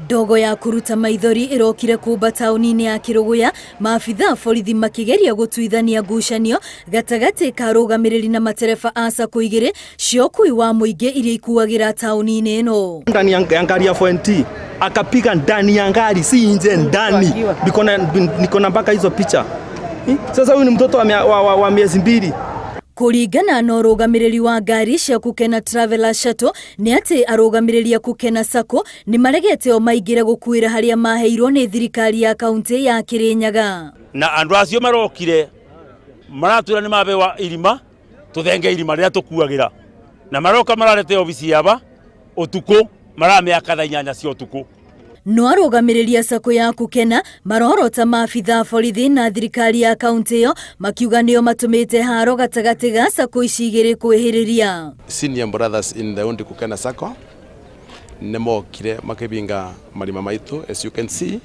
Ndogo ya kũruta maithori ĩrokire kũmba taũni-inĩ ya Kĩrũgũya, maabitha a borithi makĩgeria gũtuithania ngucanio gatagatĩ ka arũgamĩrĩri na matereba a sacco igĩrĩ cia ũkui wa mũingĩ iria ikuagĩra taũni-inĩ ĩno. Ndani ya ngari ya 4NT akapiga ndani ya ngari, si nje, ndani. Niko na mpaka hizo picha. Sasa huyu ni mtoto wa miezi 2. Kũringana na ũrũgamĩrĩri wa ngari cia Kukena Traveller Shuttle nĩ atĩ arũgamĩrĩri a Kukena Sacco nĩ maregete o maingĩre gũkuĩra harĩa maheirwo nĩ thirikari ya kaunti ya Kirinyaga. Na andũ acio marokire maratwĩra nĩ mabewa irima, tũthenge irima rĩrĩa tũkuagĩra, na maroka mararete obici yaba ũtukũ maramĩaka thaa 8 cia ũtukũ. No arũgamĩrĩri a sacco ya Kukena marorota maabitha a borithi na thirikari ya kaunti ĩyo makiuga nĩo matũmĩte haro gatagatĩ ga sacco ici igĩrĩ kwĩhĩrĩria. Senior brothers in the Undi Kukena Sacco nĩmokire makĩbinga marima maitũ. As you can see,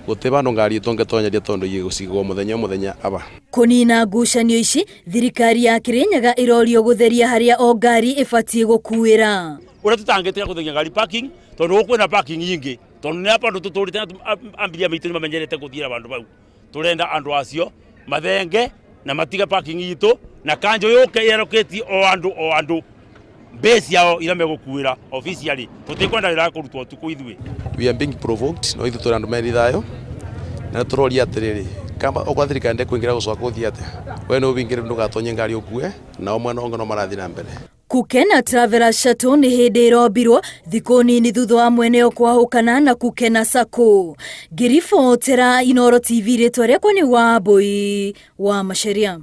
gũtĩ bandũ ngari itũngĩtonyeria tondũ igũcigwo mũthenya mũthenya aba. Kũnina ngucanio ici, thirikari ya Kirinyaga ĩrorio gũtheria harĩa o ngari ĩbatiĩ gũkuĩra. Ũrĩa tũtangĩtĩra gũtheria ngari parking tondũ gũkũ kwĩna parking nyingĩ, tondũ nĩ bandũ tũtũrĩte na ambiria maitũ nĩ mamenyerete gũthiĩra bandũ bau. Tũrenda andũ acio mathenge na matige parking itũ na kanjũ yũke ĩrokĩtie o andũ o andũ mbĩ ciao iria megũkuĩra officially. Tũtikwenda wĩra wa kũrutwo ũtukũ ithuĩ. We are being provoked, no ithuĩ tũrĩ andũ meri thayũ na tũroria atĩrĩrĩ, kamba okorwo thirikari ndĩkũingĩra gũcoka gũthiĩ atĩa, we nĩ ũbingĩre ndũgatonye ngari ũkue, nao mwena ũngĩ no marathiĩ na mbere. Kukena Traveller Shuttle nĩ hĩndĩ ĩrombirwo thikũ nini thutha wa mwene kwahũkana na Kukena Sacco. Ngĩribotera Inooro TV, rĩtwa rĩakwa nĩ Wambui wa Macharia.